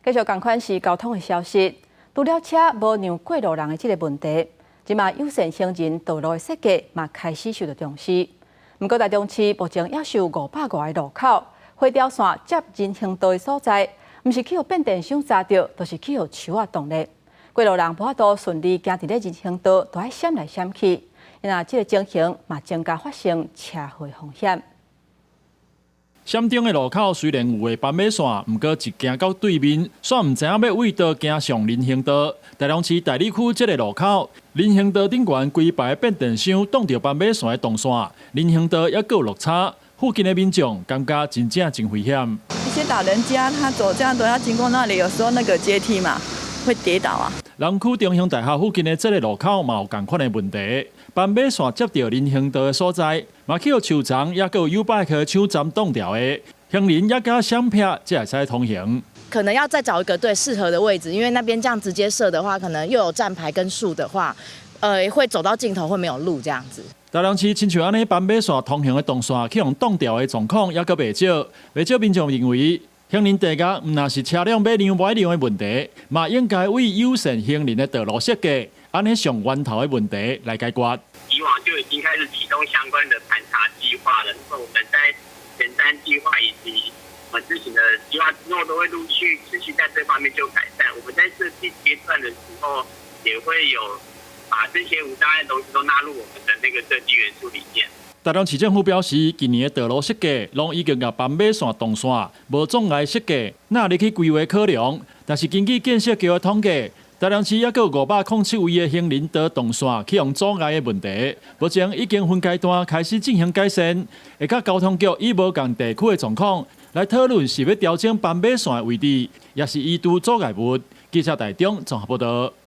繼續仝款是交通的消息，除了車無讓過路人的這个問題，這馬友善行人道路的設計嘛開始受到重視。毋過台中市目前猶是有500外个路口，火條線接人行道的所在，毋是去予變電箱閘著，就是去予樹仔擋咧。過路人無法度順利行佇咧人行道，都愛閃來閃去，因為這个情形嘛增加發生車禍風險。閃頂的路口雖然有畫斑馬線，毋過一行到對面，煞毋知影欲對佗行上人行道。台中市大里區這个路口，人行道頂懸規排變電箱擋著斑馬線的動線，人行道猶閣有落差，附近的民眾感覺真正真危險。一些老人家他走這樣都要經過那裡，有時候那個階梯嘛會跌倒啊。南區中興大學附近的這个路口嘛有仝款的問題，斑馬線接著人行道的所在，嘛去予樹叢猶閣有YouBike的搶站擋牢的，行人猶閣閃避才會使通行。可能要再找一個對適合的位置，因為那邊這樣直接設的話，可能又有站牌跟樹的話，會走到盡頭會沒有路這樣子。台中市親像按呢斑馬線通行的動線去予擋牢的狀況，猶閣袂少，袂少民眾認為，行人地獄毋但是車輛欲讓無愛讓的問題，嘛應該為友善行人的道路設計，按呢上源頭的問題來解決。以往就已經開始啟動相關的盤查計劃了。那麼我們在前瞻計劃以及我們執行的計劃之後，都會陸續持續在這方面做改善。我們在設計階段的時候，也會有把這些無障礙的東西都納入我們的那個設計元素裡面。台中市政府表示，近年的道路設計攏已經共斑馬線動線無障礙設計納入去規劃考量。但是根據建設局的統計，台中市猶閣有507位的行人道動線去予阻礙的問題，目前已經分階段開始進行改善，會佮交通局以無仝地區的狀況來討論是欲調整斑馬線的位置，抑是移除阻礙物。記者台中綜合報道。